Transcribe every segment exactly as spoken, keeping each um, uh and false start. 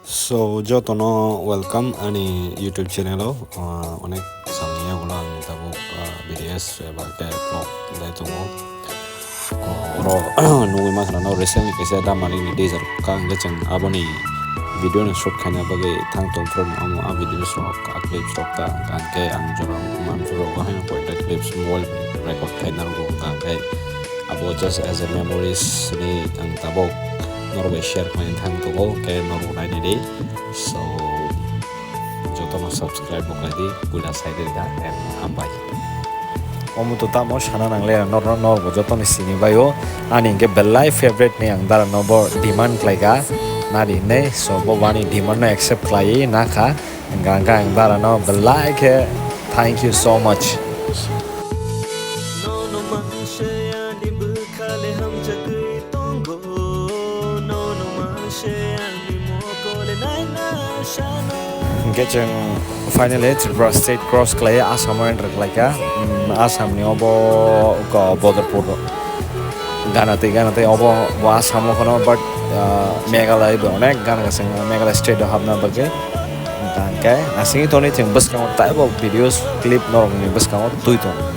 So, jotono welcome ani YouTube channel o. Ah, onek samni yagulo ang tabuk, ah, videos eba khe vlog lai tongo. Ko oro nugwi mankha no recently kaisa Damani ni desert ka hwnkhe chwng aboni video no shoot khaina bagwi thang tong phuru omo a video rok a clips rok ta hwnkhe ang jora manphu rok haino koita clips mobile record khaina rwgo hwnkhe abo just as a memories ni ang tabuk norok bai share khlaina thang tongo hwnkhe norok nainai di. So, jotono subscribe bo khlai di, puila sai di da, and hambai. Omo to tamo sana nangle, nor-, nor-, norbo jotono sini baio. Ani hwnkhe belai favorite ni ang dara no bo demand khlaika, nadi hinwi. So, bo bani demand no accept khlaiwi nakha. Hwnkha hwnkha ang dara no belai khe thank you so much. Nono manse ani bwkhale hamjagwi tongo, nono manse ani mokole naina sano. Hwnkhe chwng finally Tripura state cross khlai Assam o enter khlaikha. Mm, Assam ni obo ko Bodorpur gana tei gana tei obo bo Assam o phano, but, ah, Meghalaya bo onek gana kasing Meghalaya state o hapna bagwi. Hwnkhe asing toni thing bwskango taibo videos clip norokni bwskango twi tongo.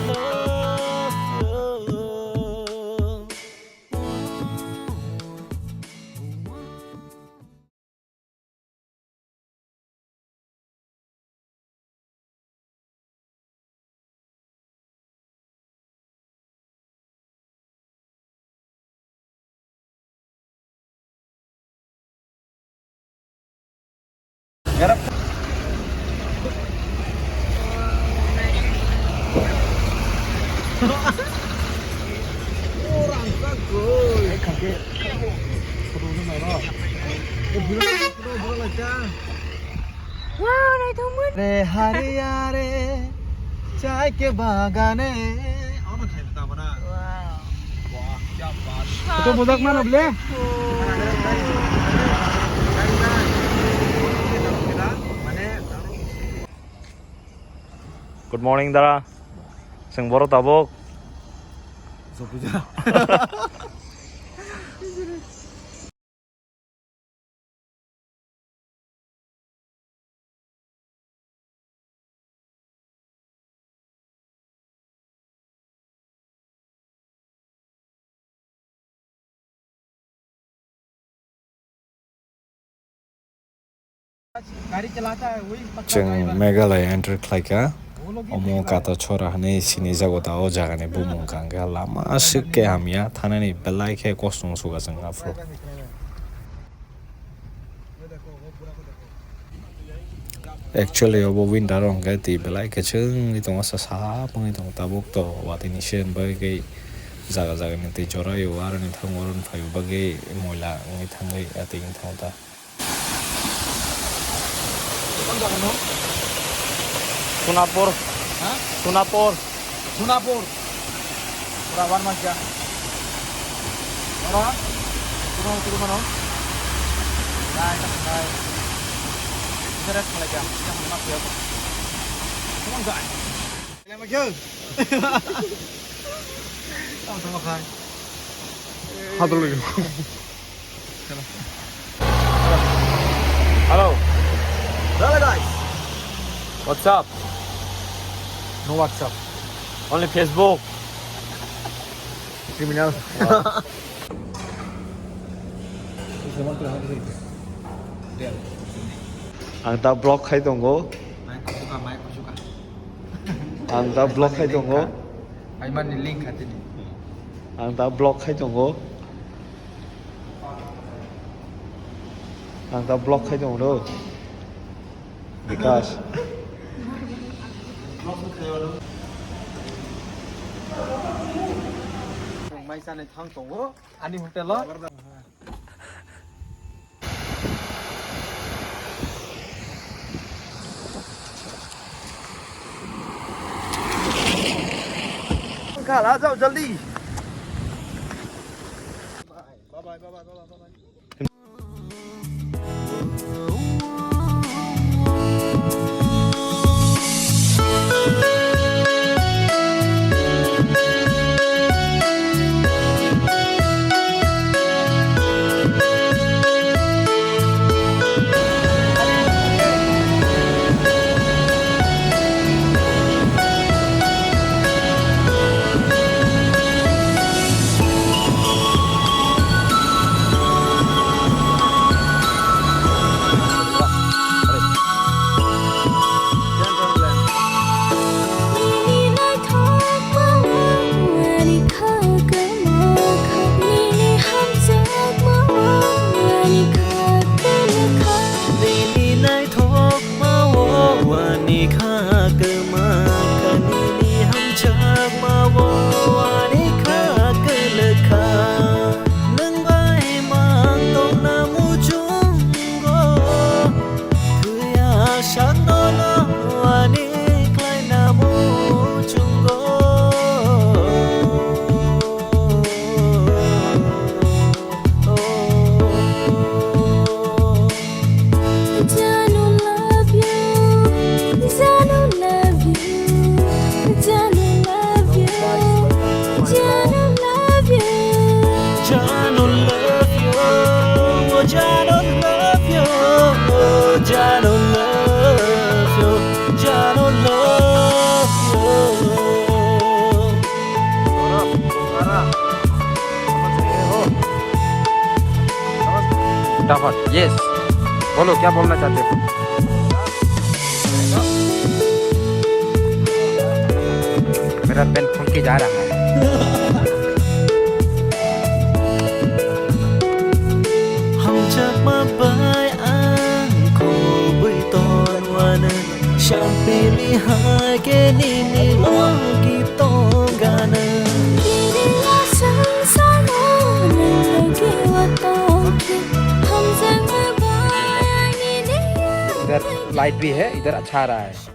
Wow, naithokmani. Re hariya re, chai ke bagane. Wow. Wah, kya baat. Ito budak mana, ble? Good morning, dara. Chwng boro tabuk. Chwng Meghalaya enter khlaikha. Omo Kato Chora hinwi sinijago ta o jagani bumung kha hwnkhe lama aswk khe hamya thanani belai khe kosto wngsugo chwng aphuru. Actually obo winter o hwnkhe twi belai khe chwngwi tongo, sa sap wngwi tongo tabuk to watwi ni se bagwi jaga jaga ni twi chorai o, aroni thango, aroni phai o bagwi moila wngwi thangwi atwi wngwi thango ta. Sonapur. Ha? Sonapur. Sonapur. Pura one month ya. Ora? Pura, pura mano? Dai, dai. Kita rest lagi ya. Kita mau makan ya. Come on, guys. Tama, tama, khai. Hadal lagi. Hello. Hello, guys. What's up? No WhatsApp. Only Facebook. Criminal. Ang ta block khai tongo. Ang ta block khai tongo. Aimani link khatini. Ang ta block khai tongo. Ang ta block khai tongo do. Bikash. Mai sanai thang tongo ani hotel o. Khala jao jaldi. Bye bye, bye bye, bye bye, bye bye. फटाफट, यस, बोलो, क्या बोलना चाहते हो? मेरा पेन फूंक के जा रहा है। Hamjakma bai ang kubui tonwano, sampili hai khe nini logi tongano. Kiriya sangsaro nini logi wa tongkhe, hamjakma bai ang nini इधर लाइट भी है, इधर अच्छा आ रहा है।